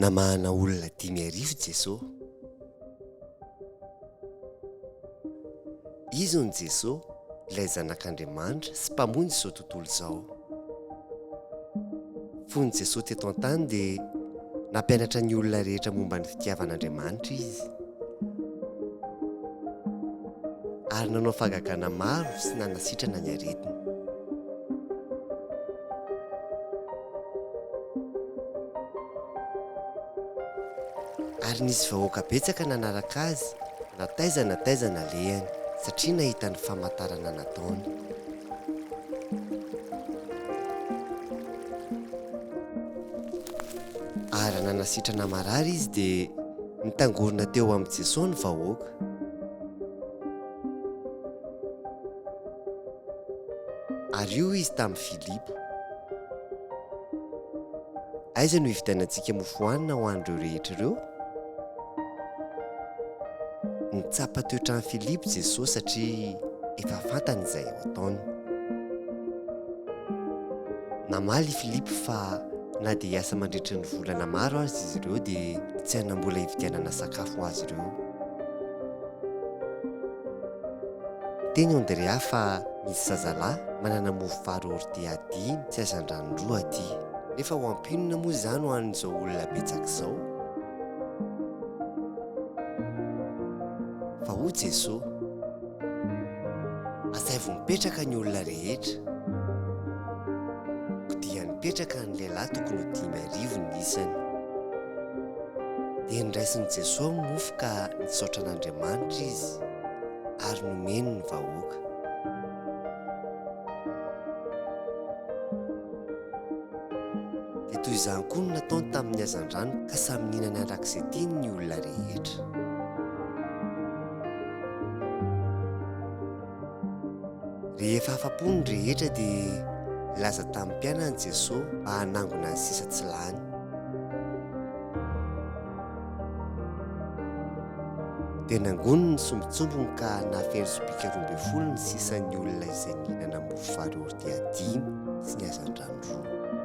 Namahana olona 5000 Jeso. Izy no Jeso, ilay Zanak'Andriamanitra sy Mpamonjy izao tontolo izao. Fony Jeso teto an-tany dia nampianatra ny olona rehetra momba ny fitiavan'Andriamanitra Izy. Ary nanao fahagagana maro sy nanasitrana ny aretina. Ary nisy vahoaka betsaka nanaraka azy na taiza na taiza nalehany, satria nahita ny famantarana nataony. Ary raha nanasitrana marary izy, dia nitangorona teo amin'i Jesoa ny vahoaka. Ary hoy izy tamin'i Filipo, Aiza no hividianantsika mofo hohanina ho an'ireo rehetra ireo? Nitsapa toetra an'i Filipo Jesosy satria efa fantany izay ho ataony. Namaly i Filipo fa na dia hiasa mandritry ny volana maro aza izy ireo dia tsy hanam-bola hividianana sakafo ho azy ireo. Niteny Andrea fa misy zazalahy manana mofo vary ordia dimy sy hazandrano roa aty. Nefa ho ampy inona moa izany ho an'izao olona betsaka izao? Fa hoy Jesoa, Asaivo mipetraka ny olona rehetra. Koa dia nipetraka ny lehilahy tokony ho 5000 ny isany. Dia noraisin'i Jesoa ny mofo ka nisaotra an'Andriamanitra izy ary nomeny ny vahoaka. Dia toy izany koa no nataony tamin'ny hazandrano ka samy nihinana araka izay tiany ny olona rehetra. Rehefa afa-po ny rehetra dia nilaza tamin'ny mpianany Jesoa mba hanangona ny sisa tsy lany. Dia nangoniny ny sombintsombiny ka nahafeno sobika 12 ny sisan'ny olona izay nihinana mofo vary ordia dimy sy ny hazandrano roa.